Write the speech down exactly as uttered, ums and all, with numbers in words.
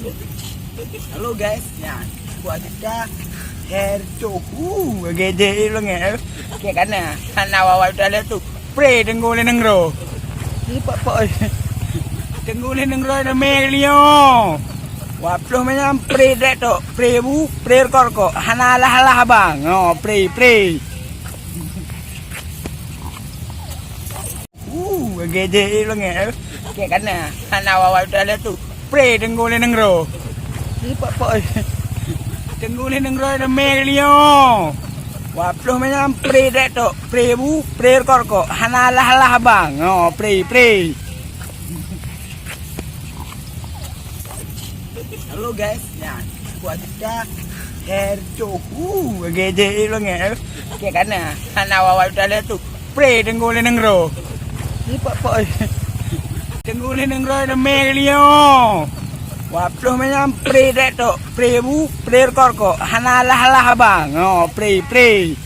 Halo guys, nyan buah kita hair chohu gede ilong eh. Oke kana hana wawa udah tu pre tenggu le nengro. Ni pak pak tenggu le nengro na me lio. Waploh macam pre dek tok, pre bu, pre rekor kok. Hana lah lah bang. Oh, pre pre. Uh, gede ilong eh. Oke kana hana wawa udah tu pre tenggu le nengro. Ni pak pak tenggu le nengro na me lio. Waploh macam pre dek tok, pre bu, pre rekor kok. Hana lah lah bang. Oh, pre pre. Halo guys, nyan buah kita hair chohu gede ilong eh. Oke kana hana wawa udah tu pre tenggu le nengro. Ni pak pak tenggu le nengro na me lio. Waploh macam pre dek tok, pre bu, pre rekor kok. Hana lah lah bang. Oh, pre pre.